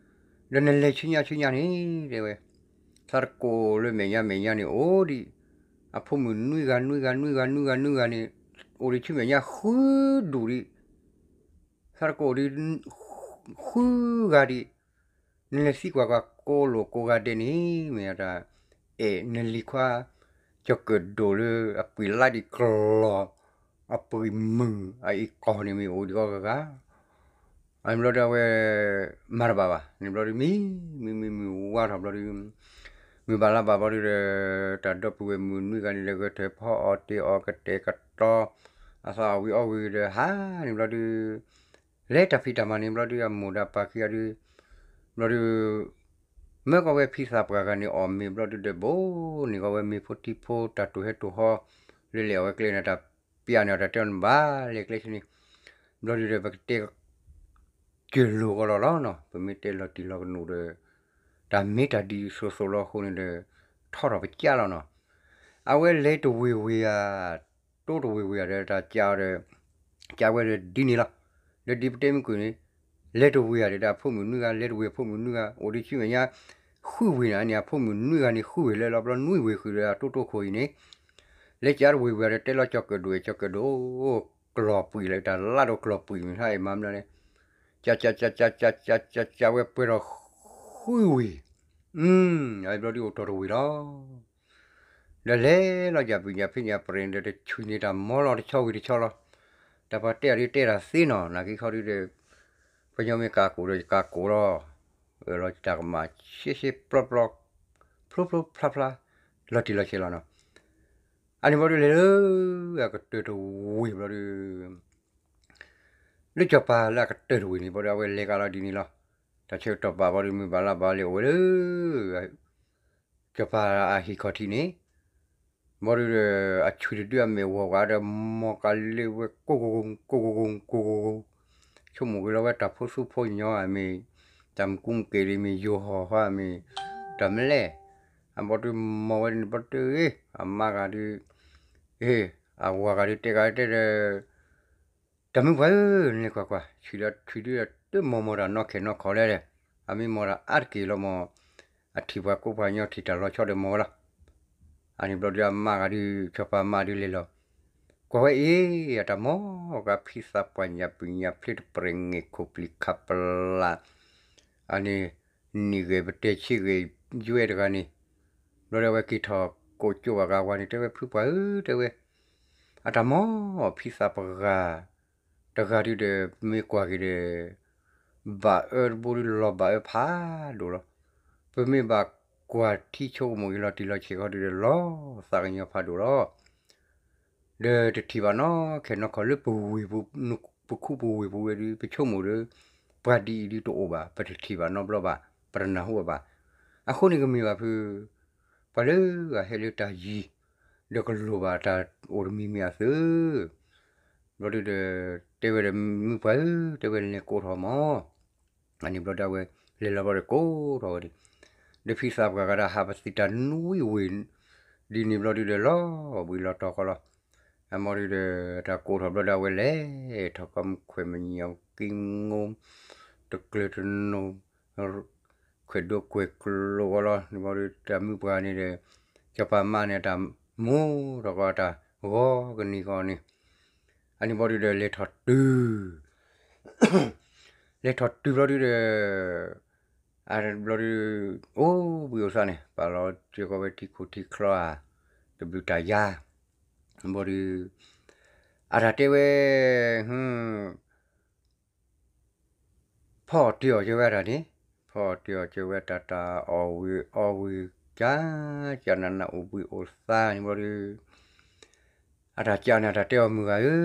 ဒီးနလဲၤဆူညါဆူညါန့ၣ် တဲဝဲ, သးတကိးလၢမဲာ်ညါမဲာ်ညါန့ၣ်အိၣ်ဒံး, အဖိမုၣ်နွံဂၤ နွံဂၤ နွံဂၤ နွံဂၤ နွံဂၤန့ၣ် အိၣ်ဒံးဆူမဲာ်ညါဃုဒူၣ်ဒံး, သးတကိးဒံး ဃုဂၤဒံး, နလဲၤသံကွၢ်ကွၢ်ကိးလိာ်ကိးဂၤဒဲးန့ၣ် မ့ၢ်အတၢ်အဲၣ်နလံၤခွါ ကၠီၤကၢၣ်ဒိၣ်လၢအပှံၤလါဒံးကျီၢ် အပှံၤမုၢ်အအံၤကီၢ်န့ၣ်မ့ၢ်အိၣ်ဒံးကီၢ်ဂၤဂၤ အန့ၣ်ဘျီဒုးအဝဲ မၤတဘၣ်ဘၣ်န့ၣ်ဘျီဒုး မံ မံမံမုၢ်ဝါထီၣ်ဘျီဒုး မုၢ်ဘၣ်လါဘၣ်ဘျီဒုးဒီး တၢ်ဒီပုၢ်ဝဲၢ်မုၣ်နွံဂၤန့ၣ်ဒီး ဂဲၤထၢၣ်ဖီအီၣ်တ့ၢ်အီၣ်ကတဲာ်ကတီၤ အသးအီၣ်ဝံၤအီဝံၤဒီးဟးန့ၣ်ဘျီဒုး လဲၤတၢ်ဖံးတၢ်မၤန့ၣ်ဘျီဒုး အမိၢ်ဒီးပၢ်ခံဂၤဒုး ဘျီဒုး မၢကီးဝဲဖံသးပှၢ်ဂၤန့ၣ် အီၣ်မ့ၤဘျီဒုးဒီး ဘိးန့ၢ်ကီးဝဲမ့ၤဖိထံဖိ တၢ်တိၢ်ဟဲတိၢ်ဟီ လၢလဲၤအီၣ်ဝဲကျဲန့ၣ် တၢ်ပျၢ်န့ၢ်အီၤ တၢ်တဲအီၤန့ၣ်ဘၣ်လဲၤကျဲဆူန့ၣ် ဘျီဒုးဒီး ပကတဲ ကၢၢ်လိာ်ကီးလီၤလီၤနီၤ ပမ့ၢ်တဲလီၤတံၢ်လီၤကနိးဒီး တၢ်မ့ၢ်တၢ်ဒ်သိးသိးလီၤအဃိန့ၣ်ဒီး ထီထီၣ်ပကၢ်လီၤနီၤ အဝဲလဲၤတဝ့ၢ်ဝ့ၢ်ဧါ တိတဝ့ၢ်ဝ့ၢ်ဧါဒီး တၢ်ကၢ်အီၤဒီး ကၢ်ဝဲဒီးဒ်န့ၣ်လီၤ. ဒီးဒ်ပတဲမုၢ်ကွံာ်န့ၣ် လဲၤတဝ့ၢ်ဧါဒီး အဖိမုၣ်နွံဂၤ လဲၤတဝ့ၢ်အဖိမုၣ်နွံဂၤ အိၣ်ဒံးဆူမဲာ်ညါ ဃုဝ့ၢ်န့ၣ်န့ၣ် အဖိမုၣ်နွံဂၤန့ၣ် ဃုဝ့ၢ်လၢလီၤဘျီနွံဝ့ၢ်ဃုာ်ဒီး အတိတိခိၣ်အံၤန့ၣ် လဲၤကၢ်တဝ့ၢ်ဝ့ၢ်ဧါဒီး တဲလီၤကၠီၤကၢၣ်ဒိၣ်အဲၣ်ကၠီၤကၢၣ်ဒိၣ် ကျီၢ်ပှံာ်လၢတၢ်လါဒီးကျီၢ်ပှံာ်မ့ၢ်ဟါအံၤမၤမနုၤလဲၣ် ကၢ်ကၢ်ကၢ်ကၢ်ကၢ်ကၢ်ကၢ်ဝဲပှဲၤဒီးဃုဝ့ၢ် အဘျီဒုးအိၣ်တီၢ်တဝ့ၢ်လီၤ. ဒီးလဲၤလီၤယၢ်ဘုၣ်ညၣ်ဖ့ညၣ်ပြ့ၤန့ၣ်ဒီး တဆူၣ်န့ၢ်တၢ်မီလီၤတဆီဝံၤတဆီလီၤ. တၢ်ပှၤတဲအီၤဒုးတဲတၢ်သ့နီၤ နာ်က့ခီဒုးဒီး ပညီမ့ၢ်ကးကိၣ်ဒီးယကးကိၣ်လီၤ. အၢၣ်လီၤယတၢ်ကမၣ် ရှဲရှဲပျီပျီ ဖျိဖျိဖျါဖျါ လီၤတံၢ်လီၤဆဲးလီၤနီၤ. အန့ၣ်ဘျီဒုးလဲၤလၢ အကတၢၢ်တဝ့ၢ်ဘျီဒုး လၢစီၤပၤလၢအကတၢၢ်တဝ့ၢ်န့ၣ် ဘျီဒုးအဝဲလဲၤကဒီးဒ်န့ၣ်လီၤ. တၢ်ဆၢကတီၢ်ဘၣ်ဘျီဒုး မုၢ်ဘၣ်လါဘၣ်လဲၤအိၣ်ဝဲလၢ စီၤပၤအဟံၣ်ခီၣ်ထံးန့ၣ် ဘျီဒုးဒီး အဆူၣ်တဒုအမဲာ်ဝီၤဝးဒီး မီၢ်ကးလ့ဝဲ ကိၢ်ကိၢ်ကိၢ် ကိၢ်ကိၢ်ကိၢ် ကိၢ်ကိၢ်ကိၢ် ဆိကမိၣ်က့ၤလီၤဝဲတၢ်ဖိသူဖိညီအမ့ၢ် တၢ်မူကဲဒ်မ့ၢ်ယိၤဟီၣ်ဃီအမ့ၢ် တၢ်မလဲၣ် အဘျီဒုးမီၢ်ဝဲန့ၣ်ဘျီဒုး အမါဂၤဒုး အဝၤဂၤဒုးတဲဂၤတဲဒီး တၢ်မုၢ်ပှၢ်ဧၢ နလဲၤကွၢ်ကွၢ် ဆံးဒီးဆံးဒုဒီး တမီၢ်မီၢ်တၢ်နီၢ်ခဲနီၢ်ခီလဲၣ်ဒီး အမ့ၢ်မီၢ်တၢ်အါတက့ၢ်လီၤမီၢ် အထံၣ်ပှၤကိးပှၤညီထံၣ်တၢ်လီၤဆီဒီးမီၢ်ဝဲလီၤ. အန့ၣ်ဘျီဒုးအမါဂၤဒုး စီၤပၤမါဒုးလဲၤလီၤ ကွၢ်ဝဲအ့ၣ် အတၢ်မီၢ်ကဖံသးပှၢ်ညၣ်ပူၤညၣ်ဖျ့တပြဲၤ ငဲၢ်ခိၣ်ပျံၤခးပလး အန့ၣ် နံၣ်ဂဲၤပတဲဆံးဂဲၤယွဲတဂၤန့ၣ် ဘျီဒုးအဝဲက့ၤထီၣ်ကိးကၠိဘၣ်ဂၤဝၤန့ၣ် တဲဝဲဖုပှၢ်ဧၢ တဲဝဲ အတၢ်မီၢ်ဖံသးပှၢ်ဂၤ တဂၤဒုးဒီး ပမ့ၢ်ကွၢ်က့ၤဒီး ဘၣ်အၢတဘိဒုးလီၤဘၣ်အၢဖးဒိၣ်လီၤ. ပမ့ၢ်ဘၣ်ကွၢ်ထံဆိကမိၣ်က့ၤလီၤတံၢ်လီၤဆဲးခီဒုးဒီး လီၤသးကညီၤဖးဒိၣ်လီၤ. ဒီးတထံၣ်ဘၣ်နီၢ်ခဲနီၢ်ခီလၢပဝ့ၢ်ပူၤ ပခူပဝ့ၢ်ပူၤဝဲဒုး ပဆိကမိၣ်ဒီး ပှၤဒ်အံၤဒုးတအိၣ်ဘၣ် ပတထံၣ်ဘၣ်နီတဘျီဘၣ် ပတနၢ်ဟူဘၣ်ဘၣ်. အဃိန့ၣ်ကမ့ၢ်ဘၣ်ဖု ပှၤလၢအဟဲလၢတၢ်ယံၤ ဒီးကလိၣ်ဘၣ်တၢ်အိၣ်တမံၤမံၤအသုး ဘျီဒုးဒီး တဲဝဲဒီးမုၢ်ပှၢ်ဧၢ တဲဝဲလဲၤကိးထီၣ်မီၢ် အန့ၣ်ဘျီဒုးအဝဲလဲၤလီၤဘျီဒီးကိးထီၣ်ဝဲဒၣ် ဒီးဖံသးပှၢ်ဂၤဒီးဟးပသံတၢ်နွံဝ့ၢ် ဒ်န့ၣ်ဘျီဒုးဒီးလီၤဘှံးလီၤတီၤကီလီၤ. အမီၢ်ဒုးဒီး တၢ်ကိးထီၣ်ဘျီဒုးအဝဲလဲၤထီၣ်ကီၢ်မုၢ်ခွဲးမညီၤကံငိ တကျၢၤတနိ ခွဲးဒိၣ်ကွဲၤကျိၤဝဲလီၤ. န့ၣ်ဘျီဒုးတၢ်မုၢ်ပှၢ်န့ၣ်ဒီး စီၤပၤမါန့ၣ်တၢ်မိၢ်ထီၣ်ကီတၢ် ဂီၤကနံၤဂီၤန့ၣ်, အန့ၣ်ဘျီဒုဒီး လဲၤထီၣ်တုၤ, လဲၤထီၣ်တုၤဘျီဒုဒီး, အဘျီဒု, အိၣ်ဘှံးအိၣ်သါန့ၣ် ပာ်လီၤစ့ၢ်ကီးဝဲထံခိၣ်ထံချီဧါ, တဘျုးတၢ်ယါ, ဘျီဒု, အတၢ်တဲဝဲ, ဖီအီၣ်တ့ၢ်အီၣ်ကၢဝဲတၢ်န့ၣ်, ဖီအီၣ်တ့ၢ်အီၣ်ကၢဝဲတၢ် တၢ်အီၣ်ဝံၤအီဝံၤ ကၢ်ကၢ်နးနး အိၣ်ဘှံးအိၣ်သါန့ၣ်ဘျီဒု, အတၢ်ကၢ်န့ၣ် အတၢ်တဲအီၤ မုၢ်ဂၤဧ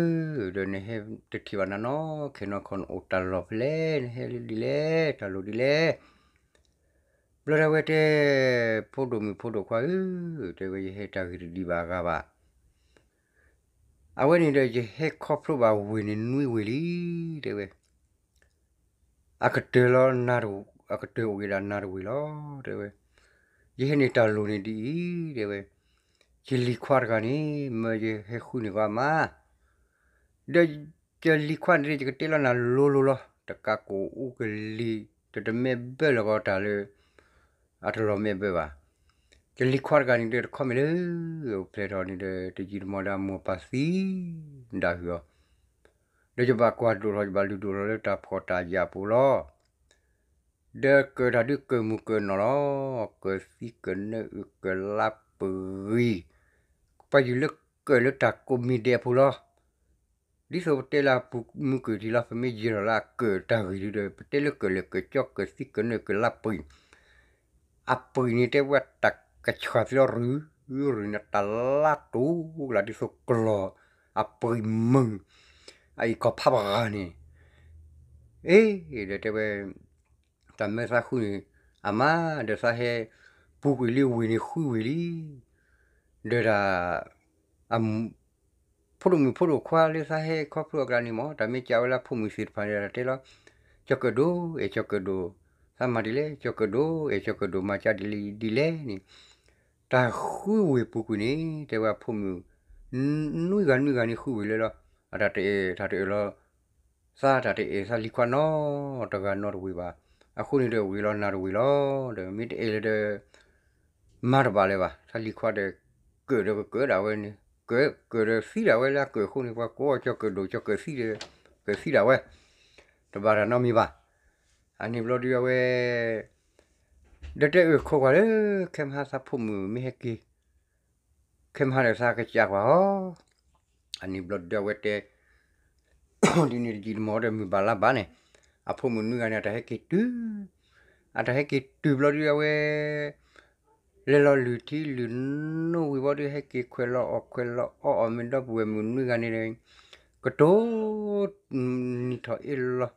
ၢ, ဒီးနဟဲတထံၣ်ဘၣ်နၤနီၢ် ခဲနီၢ်ခီန့ၣ် အိၣ်တၢ်လီၢ်ဖဲလဲၣ်, နဟဲလၢဒ်လဲၣ်, တၢ်လိၣ်ဒ်လဲၣ်. ဘျီဒၣ်ဝဲတဲ, ဖိဒိၣ်မုၣ်ဖိဒိၣ်ခွါဧၢ, တဲဝဲ ယဟဲတၢ်ဂ့ၢ်တဒံးဘၣ်အဂၤဘၣ်. အဝဲန့ၣ်ဒီး ယဟဲခီဖျိဘၣ်ဝ့ၢ်န့ၣ်နွံဝ့ၢ်လံ, တဲဝဲ. အကတၢၢ်လီၤ, အကတၢၢ်အိၣ်က့ၤဒၣ်နၤတဝ့ၢ်လီၤ, တဲဝဲ. ယဟဲန့ၣ်တၢ်လိၣ်န့ၣ်ဒ်အံၤ, တဲဝဲ. ယလံၤခွါတဂၤန့ၣ် မၢယဟဲဃုန့ၢ်ကီးအမါ, ဒီးယလံၤခွါန့ၣ် ယကတဲလီၤနၤလိၤလိၤလီၤ, တကးကိၣ်အူကလံၤ တတမဲဘၢလၢၤကီးတၢ်လၢ အတလီၤမဲဘၢဘၣ်. ယလံၤခွါတဂၤန့ၣ်ဒီး တခီမ့ၢ်လၢ အိၣ်ဖျဲၣ်ထီၣ်န့ၣ်ဒီး တယံာ်တမီၢ်ဒီး အမိၢ်အပၢ်သံဒၣ်ဟုၣ်အီၤ, ဒီးယဘၣ်ကွၢ်ဒိၣ်ထီၣ် ယဘၣ်လုၢ်ဒိၣ်ထီၣ်လၢတၢ်ဖှီၣ်တၢ်ယာ်ပူၤလီၤ. ဒီးကၢၣ်တၢ်ဒုးကၢၣ်မုၢ်ကၢၣ်နီၢ်လီၤ, ကၢၣ်သံကၢၣ်နၢအုၣ်ကၢၣ်လါပှံၤ, ပှၤယုၢ်လၢကၢၣ်လၢတၢ်ကိးမံၤဒဲးအပူၤလီၤ. ဒ်သိးပတဲလၢအပူၤမုၢ်ကၢၢ်ထံးလီၤ, ပမ့ၢ်ယဲၢ်ထီၣ်လၢအကၢၣ်တၢ်ဂ့ၢ်ဒုဒီး ပတဲလၢကၢၣ်လဲၣ်ကၢၣ်ကၠီ ကၢၣ်သံကၢၣ်နၢကၢၣ်လါပှံၤ, အပှံၤန့ၣ်တဲဝဲတၢ်ကဆှၣ်သ့လီၤ ရုၢ်ရုၢ်န့ၣ် တၢ်လါတူၢ်လၢဒ်သိးကျီၢ်အပှံၤမုၢ်, အအံၤကီၢ်ဖးပဂၤန့ၣ်, အ့ ဒီးတဲဝဲ တၢ်မၢသးဃုန့ၣ် အမါဒီးသးဟဲ ပူၤကွံာ်လံဝ့ၢ်န့ၣ်ဃုဝ့ၢ်လံ, ဒီးတၢ် ဖိဒိၣ်မုၣ်ဖိဒိၣ်ခွါလၢသးဟဲခီဖျိအကျါန့ၣ်မ့ၢ် တၢ်မ့ၢ်ကးဝဲလၢအဖိမုၣ်သ့ၣ်တဖၣ်န့ၣ် တၢ်တဲလီၤ, ကၠီၤကၢၣ်ဒိၣ် အဲၣ်ကၠီၤကၢၣ်ဒိၣ်, သးမၤဒ်လဲၣ် ကၠီၤကၢၣ်ဒိၣ် အဲၣ်ကၠီၤကၢၣ်ဒိၣ် မၤကၠါဒ်လဲၣ်ဒ်လဲၣ်န့ၣ်, တၢ်ဃုဝ့ၢ်ပူၤကွံာ်န့ၣ် တဲဝဲအဖိမုၣ် နွံဂၤနွံဂၤန့ၣ်ဃုဝ့ၢ်လၢလီၤ, အတၢ်တအဲၣ်တၢ်တအၢၣ်လီၤ သးတၢ်တအဲၣ်သးလံၤခွါနီတဂၤနီတဝ့ၢ်ဘၣ်. အဃိန့ၣ်ဒီးဝ့ၢ်လီၤနၤတဝ့ၢ်လီၤ, ဒီးမ့ၢ်တအဲၣ်လၢဒီး မၤတဘၣ်လၢၤဘၣ်. သးလံၤခွါဒီး ကၢၣ်ဒီးကကၢၣ်ဒၣ်ဝဲန့ၣ်, ကၢၣ်ကၢၣ်ဒီးသံဒၣ်ဝဲလၢအကၢၣ်အဃိန့ၣ် ပှၤကိးအီၤကၠီၤကၢၣ်ဒိၣ် ကၠီၤကၢၣ်သံဒီး ကၢၣ်သံဒၣ်ဝဲ, တဘၣ်တၢ်နီတမံၤဘၣ်. အန့ၣ်ဘျီဒုးအဝဲ ဒီးတဲအၢၣ်ခိးကွၢ်လၢ ခဲမဟါသးဖိမုၣ်မ့ၢ်ဟဲက့ၤ ခဲမဟါဒီးသးကစးကွၢ်အီၤ, အန့ၣ်ဘျီဒုးအဝဲတဲ ဒ်န့ၣ်တယံာ်တမီၢ်ဒီးမုၢ်ဘၣ်လါဘၣ်န့ၣ်, အဖိမုၣ်နွံဂၤန့ၣ် အတၢ်ဟဲက့ၤတုၤ, အတၢ်ဟဲက့ၤတုၤဘျီဒုးအဝဲ လဲၤလီၤလုၢ်ထံလုၢ်နိဝံၤဘျီဒုး ဟဲက့ၤခွဲးလီၤအီၣ်ခွဲးလီၤအီအီၣ်မ့ၢ်ဒီပုၢ်ဝဲၢ်မုၣ်နွံဂၤန့ၣ်ဒီး ကတိၤ နံၤထီၣ်အ့ၣ်လီၤ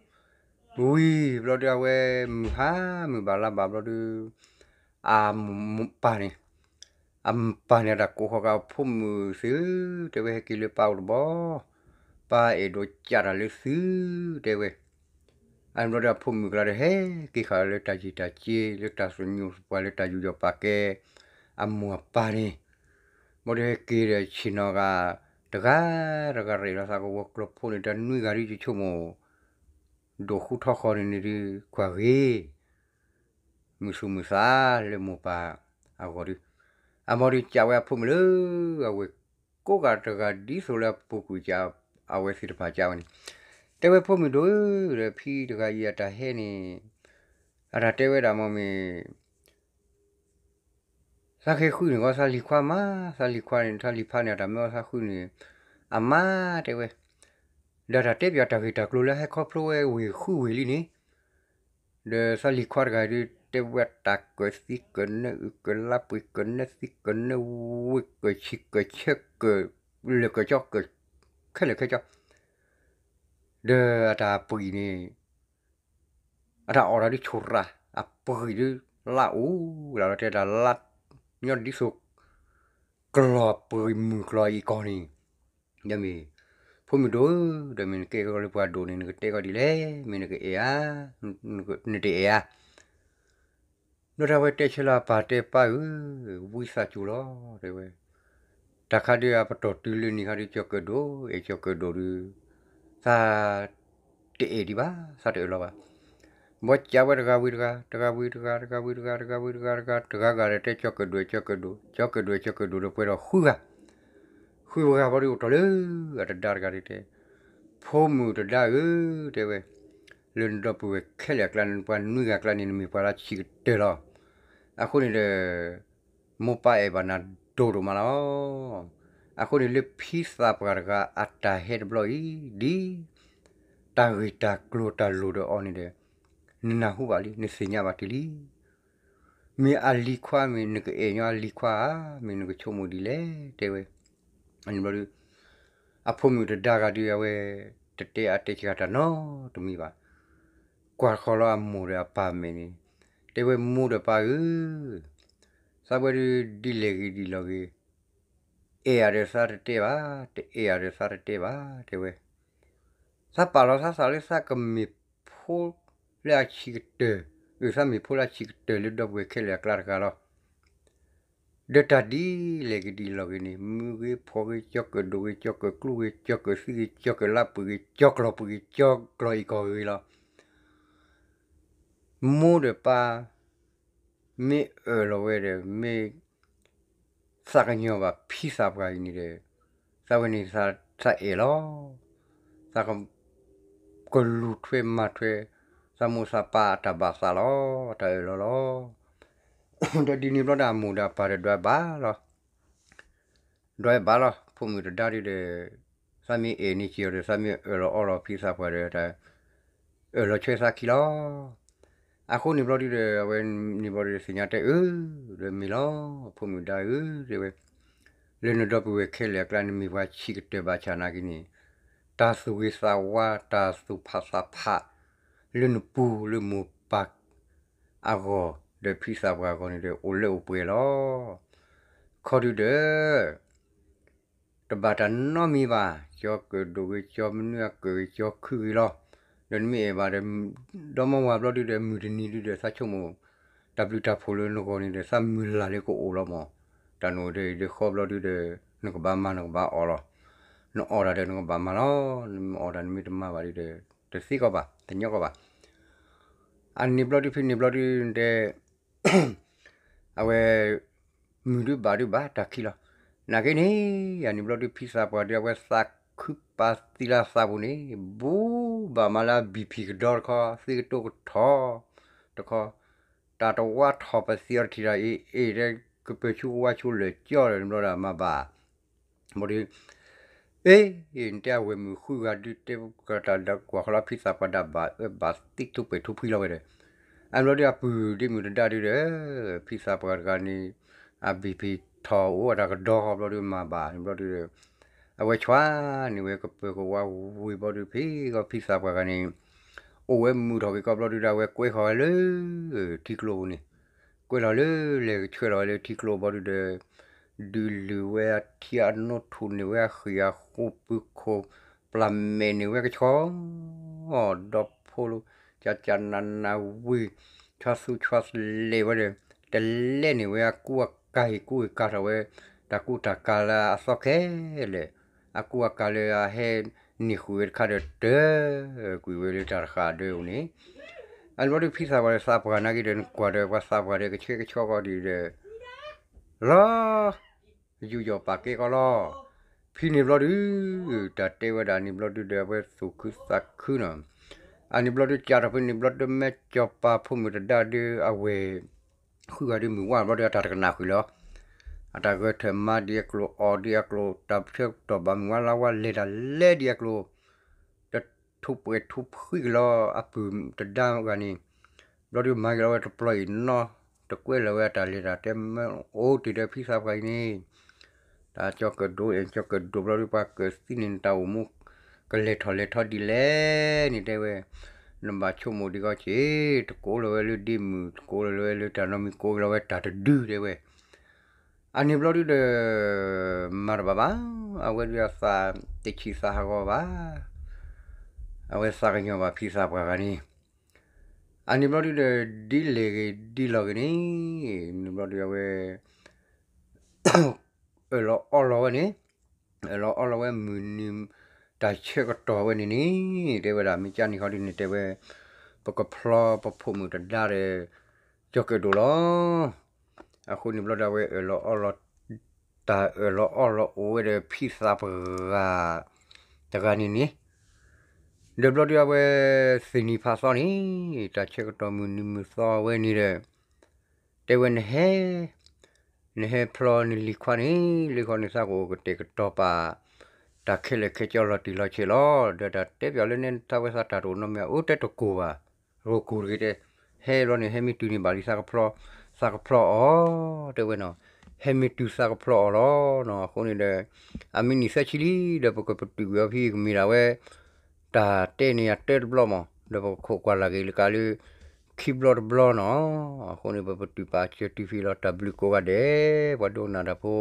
ဝံၤဘျီဒုးအဝဲ မုၢ်ဟါမုၢ်ဘၣ်လါဘၣ်ဘျီဒုး အမိၢ်ပၢ်န့ၣ် အမိၢ်ပၢ်န့ၣ် အတၢ်ကိးဃီၤက့ၤအဖိမုၣ်သ့ၣ်ဧၢ, တဲဝဲဟဲက့ၤလၢပၢ်အိၣ်တဘျီ, ပၢ်အဲၣ်ဒိးကးတၢ်လၢသု, တဲဝဲ. အန့ၣ်ဘျီဒီးအဖိမုၣ်ကျါဒီးဟဲက့ၤဃီၤလၢတၢ်ယံာ်တၢ်စ့ လၢတၢ်သညူးသပှၢ်လၢတၢ်ယူးယီၣ်ပာ်ကဲ အမိၢ်အပၢ်န့ၣ်, ဘျီဒီးဟဲက့ၤဒီးဆ့ၣ်နီၤဂၤ တဂၤတဂၤရဲၣ်လီၤသးကဝီၤကျိၤဖိန့ၣ် တနွံဂၤဒုးယဆိကမိၣ် ဒိၣ်ဃူထီၣ်ဃီန့ၣ်န့ၣ်ဒုး ကွၢ်ဂ့ၤ မုာ်သူၣ်မုာ်သးလၢမိၢ်ပၢ်အဂီၢ်ဒုး, အဘျီဒုးကးဝဲအဖိမုၣ်လၢ အဝဲၢ်ကိးဂၤတဂၤဒ်သိးလၢအပူၤကွံာ်ကး အဝဲသ့ၣ်တဖၣ်ကးဝဲန့ၣ်, တဲဝဲဖိမုၣ်ဒိၣ်ဧၢ ဒီးဖံတဂၤအံၤအတၢ်ဟဲန့ၣ် အတၢ်တဲဝဲဒၣ်မ့ၢ်မ့ၢ် သးကဃုန့ၢ်ကီးသးလံၤခွါမး, သးလံၤခွါန့ၣ် သးလံၤဖါန့ၣ် အတၢ်မၢသးဃုန့ၢ် အမါတဲဝဲ, ဒီးတၢ်တဲပၠးတၢ်ဂ့ၢ်တၢ်ကျိၤလၢဟဲခီဖျိဝဲဝ့ၢ်ဃုဝ့ၢ်လံန့ၣ်, ဒီးသးလံၤခွါတဂၤဒုး တဲဝဲတၢ်ကၢၣ်သံကၢၣ်နၢအုၣ်ကၢၣ်လါပှံၤ ကၢၣ်နၢသံကၢၣ်နၢဝ့ၢ် ကၢၣ်ဆံးကၢၣ်ဆၢကၢၣ်လၢာ်ကၢၣ်ကၠီ ကၢၣ်ခဲလၢာ်ခဲဆ့ ဒီးအတၢ်ပှံၤန့ၣ် အတၢ်အီၣ်တၢ်ဒုးဆိၣ်ရၣ် အပှံၤဒုးလါအိၣ်လၢလီၤ တဲတၢ်လါ ညီဒ်သိး ကျီၢ်ပှံၤမုၢ်ကျီၢ်အံၤကီၢ်န့ၣ်, ဒီးမ့ၢ် ဖိမုၣ်ဒိၣ်ဧၢ ဒီးမ့ၢ်နကဲကီးလၢပှၤဒိၣ်န့ၣ် နကတဲကီးဒ်လဲၣ်, မ့ၢ်နကအဲၣ်ဧါ, နတအဲၣ်ဧါ. ဒီးတၢ်ဝဲတဲဆၢလၢအပၢ်တဲပၢ်ဧၢ, ဝံသးစူၤလီၤ တဲဝဲ, တၢ်ခါဒုးအပတီၢ်တုၤလၢနံၤခါဒုး ကၠီၤကၢၣ်ဒိၣ် အဲၣ်ကၠီၤကၢၣ်ဒိၣ်ဒုး, သး တအဲၣ်ဒံးဘၣ် သးတအၢၣ်လီၤဘၣ်. ဘီကးဝဲတဂၤဝံၤတဂၤ တဂၤဝံၤတဂၤ တဂၤဝံၤတဂၤ တဂၤဝံၤတဂၤ တဂၤဂၤဒီးတဲကၠီၤကၢၣ်ဒိၣ် အဲၣ်ကၠီၤကၢၣ်ဒိၣ် ကၠီၤကၢၣ်ဒိၣ် အဲၣ်ကၠီၤကၢၣ်ဒိၣ်ဒီးပှဲၤဒီးဃုဂၤ, ပုၢ်ဝဲၢ်ဂၤဘျီဒုးအိၣ်ထီၣ်လၢ အတဒါတဂၤဒုးတဲ, ဖိမုၣ်တဒါဧၢ, တဲဝဲ, လၢနဒီပုၢ်ဝဲၢ်ခဲလၢာ်အကျါန့ၣ် ပှၤနွံဂၤအကျါန့ၣ် နမ့ၢ်ပှၤလၢဆံးကတၢၢ်လီၤ. အဃိန့ၣ်ဒီး မိၢ်ပၢ်အဲၣ်ဘၣ်နၤဒိၣ်ဒိၣ်မးလီၤ. အဃိန့ၣ်လၢဖံသးပှၢ်တဂၤအတၢ်ဟဲတဘျီအံၤ ဒ်တၢ်ဂ့ၢ်တၢ်ကျိၤတၢ်လိၣ်ဒီးအီၤန့ၣ်ဒီး နနၢ်ဟူဘၣ်လံ နသ့ၣ်ညါဘၣ်တ့ၢ်လံ. မ့ၢ်အလံၤခွါမ့ၢ်နကအဲၣ်ညီအလံၤခွါဧါ, မ့ၢ်နကဆိကမိၣ်ဒ်လဲၣ် တဲဝဲ. အန့ၣ်ဘျီဒုး အဖိမုၣ်တဒါဂၤဒုးအဝဲ တတဲအါတဲဆှးတၢ်နီတမံၤဘၣ်. ကွၢ်ဃီၤလီၤအမိၢ်ဒီးအပၢ်မဲာ်န့ၣ်, တဲဝဲ မိၢ်ဒီးပၢ်ဧၢ, သးဝဲဒုးဒ်လဲၣ်ဂ့ၤဒ်လဲၣ်ဂ့ၤ, အဲၣ်ယၤဒီးသးတတဲဘၣ်, တအဲၣ်ယၤဒီးသးတတဲဘၣ် တဲဝဲ. သးပာ်လီၤသးသးလၢသးကမ့ၢ်ဖိလၢအဆံးကတၢၢ်, အၢ သးမ့ၢ်ဖိလၢအဆံးကတၢၢ်လၢဒီပုၢ်ဝဲၢ်ခဲလၢာ်အကျါတဂၤလီၤ. ဒီးတၢ်ဒ်လဲၣ်ဂ့ၤဒ်လဲၣ်ဂ့ၤန့ၣ် မုၢ်ဂ့ၤဖီၣ်ဂ့ၤ ကၠီၤကၢၣ်ဒိၣ်ဂ့ၤ ကၠီၤကၢၣ်ကျူဂ့ၤ ကၠီၤကၢၣ်သံဂ့ၤ ကၠီၤကၢၣ်လါပှ့ၤဂ့ၤ ကၠီၤကျီၢ်ပှ့ၤဂ့ၤ ကၠီၤကျီၢ်အံၤကီၢ်ဂ့ၤလီၤ. မိၢ်ဒီးပၢ် မ့ၢ်အၢၣ်လီၤဝဲဒီး မ့ၢ်သးကညီၤဘၣ်ဖံသးပှၢ်အံၤန့ၣ်ဒီး သးဝဲန့ၣ်သးအဲၣ်လီၤ. သးကလူၤထွဲမၤထွဲ သးမိၢ်သးပၢ်အတၢ်ဘၣ်သးလီၤ, တၢ်အၢၣ်လီၤလီၤ. ဒီးဒ်န့ၣ်ဘျီဒီးအမိၢ်ဒီးအပၢ်ဒီးဒွးဘၣ်လီၤ. ဒွးဘၣ်လီၤ ဖိမုၣ်တဒါဒုဒီး သးမ့ၢ်အဲၣ်န့ၢ်က့ၤအီၤဒီး သးမ့ၢ်အၢၣ်လီၤအီလီၤဖံသးပှၢ်ဒီး တၢ်အၢၣ်လီၤဆၢသးခံလီၤ. အဃိန့ၣ်ဘျီဒုဒီး အဝဲန့ၣ်ဘျီဒုဒီးသ့ၣ်ညါတဲအၢ ဒီးမ့ၢ်လီၤ ဖိမုၣ်ဒါဧၢ တဲဝဲ, လၢနဒီပုၢ်ဝဲၢ်ခဲလၢာ်အကျါ နမ့ၢ်ပှၤဆံးကတၢၢ်ဘၣ်ဆၣ်နာ်က့န့ၣ် တၢ်သူၣ်ဂ့ၤသးဝါ တၢ်သူၣ်ဖးသးဖး လၢနပူၤလၢမိၢ်ပၢ်အဂီၢ် ဒီးဖံသးပှၢ်အဂီၢ်န့ၣ်ဒီး အိၣ်လၢအိၣ်ပှဲၤလီၤ. ခီဒုဒီး တဘၣ်တၢ်နီတမံၤဘၣ်, ကၠီၤကၢၣ်ဒိၣ်ဂ့ၤ ကၠီၤမနုၤအကၢၣ်ဂ့ၤ ကၠီၤခုဂ့ၤလီၤ. ဒီးနမ့ၢ်အဲၣ်ဘၣ်ဒီး ဒီမါဝၤဘျီဒုဒီး မုၢ်တနံၤဒုဒီး သးဆိကမိၣ် တၢ်ဘျုးတၢ်ဖှိၣ်လၢနဂီၢ်န့ၣ်ဒီး သးမုၢ်လၢ်လၢကအိၣ်လီၤမး. တၢ်နအိၣ်ဒီးအံၤဒီးဃီဘျီဒုဒီး နကဘၣ်မၤနကဘၣ်အီလီၤ. နအီၣ်တၢ်ဒီးနကဘၣ်မၤလီၤ. နမ့ၢ်အီၣ်တၢ်နမ့ၢ်တမၤဘၣ်ဒုဒီး တသ့ကီးဘၣ် တညီကီးဘၣ်. အန့ၣ်ဘျီဒုဖဲန့ၣ်ဘျီဒုတဲ အဝဲ မုၢ်ဒုဘၣ်ဒုဘၣ်တၢ်ခံလီၤ. နာ်က့န့ၣ် အန့ၣ်ဘျီဒုဖံသးပှၢ်ဒု အဝဲသးခုပာ်သံလၢအသးပူၤန့ၣ် ဘူးဘၣ်မးလၢအဘံၣ်ဖံးကဒီတခီ သ့ကတိၤကထီတခီ တၢ်တဝါထီၣ်ပသံအီၤတထံၣ်တၢ်အံၤ အ့ၣ်တဲကပၢၤဆူကဝါဆူလၢာ်ကၠီဒီး န့ၣ်ဘျီဒီးမၤဘၣ် ဘျီဒု အ့ နတဲအဝဲၢ်မုၣ်ဃုဂၤဒုတဲ တၢ်ကွၢ်ဃီလၢဖံသးပှၢ်ဒၣ်ဘၣ်အၢဘၣ်သံထူပှဲၤထူဖှံလီၤဝဲဒီး အဘျီဒုအပုၢ်ဒ့မုၣ်တဒါဒုဒီး ဖံသးပှၢ်တဂၤန့ၣ် အဘံၣ်ဖံးထီၣ်အိၣ်အတၢ်ကဒီဃီဘျီဒုမၤဘၣ်န့ၣ်ဘျီဒုဒီး အဝဲဆွါန့ၢ်ဝဲကပၢၤကဝါဝ့ၤဘျီဒုဖံဂီၢ်ဖံသးပှၢ်တဂၤန့ၣ် အိၣ်ဝဲမုာ်ထီၣ်က့ၤကီးဘျီဒုဒီး အဝဲကွဲဃီၤဝဲလၢ ထံကျိပူၤန့ၣ် ကွဲလီၤလၢလဲၤကဆှၢလီၤဝဲလၢထံကျိဘျီဒုဒီး ဒုးလုၢ်ဝဲအထံအနိထူၣ်န့ၢ်ဝဲအဃံၢ်အဃိၣ်ပုၢ်ခိၣ် ပျၢ်မဲာ်န့ၢ်ဝဲကဆီ ဒီဖိ ကကနနဝံၤ ဆွါသူဆွါလဲၤဝဲဒီး တလဲန့ၢ်ဝဲအကူအကၤအံၤ ကူအကၤထီၣ်ဝဲ တၢ်ကူတၢ်ကၤလၢအသီခဲလၢာ် အကူအကၤလၢအဟဲန့ၢ်ဃုာ်ဝဲတခါဒီး တၢ်ကွံာ်ဝဲလၢတၢ်တဃာ်ဒၢအူန့ၣ် အန့ၣ်ဘျီဒုဖံသးပှၢ်ဒီးသးပှၢ်နာ်က့ဒီး နကွၢ်ဒီးပှၤသးပှၢ်ဒီး ကဆှဲကဆှီကီးဒ်ဒီး လီၤ ယူးယီၣ်ပာ်ကဲကီးလီၤ. ဖဲန့ၣ်ဘျီဒု တၢ်တဲဝဲဒၣ်န့ၣ်ဘျီဒုဒီး အဝဲသူၣ်ခုသးခုနီၤ. အန့ၣ်ဘျီဒု ကးထီၣ်ဖဲန့ၣ်ဘျီဒု မ့ၢ်စီၤပၤဖိမုၣ်တဒါဒု အဝဲၢ် ဃုဂၤဒုမုၢ်ဝါဘျီဒု အတၢ်တကနၣ်ဃုာ်လၢၤ အတၢ်ဂဲၤထၢၣ်မၤဒံးအကျိၤ အီၣ်ဒံးအကျိၤ တၢ်ဆၢကတီၢ်ဘၣ်မုၢ်ဝါလါဝါလဲၤတၢ်လဲၤဒံးအကျိၤ တထူးပှဲၤထူးဖှံကလီၤ အပုၢ်တဒါဂၤန့ၣ် ဘျီဒုမၤက့ၤလီၤဝဲတပျီအံၤနီၤ တကွဲလၢၤဝဲအတၢ်လဲၤတၢ်တဲမ့ၢ်အိၣ်တ့ၢ်ဒီးဖံသးပှၢ်အံၤန့ၣ် တၢ်ကၠီၤကၢၣ်ဒိၣ် ကၠီၤကၢၣ်ဒိၣ်ဘျီဒု ပှၤကၢၣ်သံန့ၣ် နတၢ်အိၣ်မူ ကလဲၤထီၣ်လဲၤထီဒ်လဲၣ်န့ၣ် တဲဝဲ နဘၣ်ဆိကမိၣ်ဒံးကီးက့ၤ တကိးလၢၤဝဲလၢဒ့မုၢ် တကိးလၢၤဝဲလၢတၢ်နီတမံၤ ကိးလၢၤဝဲတၢ်တဒု တဲဝဲ အန့ၣ်ဘျီဒုဒီး မၤတဘၣ်ဘၣ် အဝဲဒုအသးတဆံးသးဟးဂီၤဘၣ် အဝဲသးကညီၤဘၣ်ဖံသးပှၢ်ဂၤန့ၣ် အန့ၣ်ဘျီဒုဒီး ဒ်လဲၣ်ဂ့ၤဒ်လဲၣ်ဂ့ၤန့ၣ် န့ၣ်ဘျီဒုအဝဲ အၢၣ်လီၤအီလီၤဝဲန့ၣ် အၢၣ်လီၤအီလီၤဝဲမုၢ်နံၤ တၢ်ဆၢကတီၢ်ဝဲန့ၣ်န့ၣ် တဲဝဲဒၣ် မ့ၢ်ကၢ်န့ၣ်ဃီဒုန့ၣ်တဲဝဲ ပကဖျီပဖိမုၣ်တဒါဒီး ကၠီၤကၢၣ်ဒိၣ်လီၤ. အဃိန့ၣ်ဘျီဒုအဝဲအၢၣ်လီၤအီလီၤ တၢ်အၢၣ်လီၤအီလီၤအိၣ်ဝဲဒီးဖံသးပှၢ်တဂၤန့ၣ်န့ၣ်, ဒီးဘျီဒုးအဝဲသ့ၣ်နံၤဖးသီန့ၣ် တၢ်ဆၢကတီၢ်မုၢ်နံၤမုၢ်သီဝဲန့ၣ်ဒီး တဲဝဲနဟဲ နဟဲဖျီနလံၤခွါန့ၣ် လၢဃီန့ၣ်သးကအိၣ်ကတဲာ်ကတီၤပာ် တၢ်ခဲလၢာ်ခဲဆ့လီၤတံၢ်လီၤဆဲးလီၤ. ဒီးတၢ်တဲပၠးလၢန့ၣ် သးဝဲသးတၢ်တအိၣ်နီတမံၤ အိၣ်တဲတကိၢ်ဘၣ်, တကိၢ်တဂ့ၤတဲ, ဟဲဘျီန့ၣ် ဟဲမ့ၢ်တုၤန့ၣ်ဘၣ်လံသးကဖျီ, သးကဖျီအီၤ တဲဝဲနီၤ, ဟဲမ့ၢ်တုၤသးကဖျီအီၤလီၤနီၤ. အဃိန့ၣ်ဒီး အမံးနံၤသၢဆံလံ ဒီးပကပတုာ်ဝဲအီၤဖဲကမ့ၢ်ဒၣ်ဝဲ တၢ်တဲန့ၢ်ယၤတၢတဘျီမး ဒီးပကခိးကွၢ်လၢ်က့ၤလၢကးလၢ ခံဘျီတဘျီနီၤ. အဃိန့ၣ် ပပတုာ်ပာ်စၢၤတုၤဖဲလီၤ တၢ်ဘျုးကိးဂၤဒဲး ပှၤဒိကနၣ်တၢ်ဖိ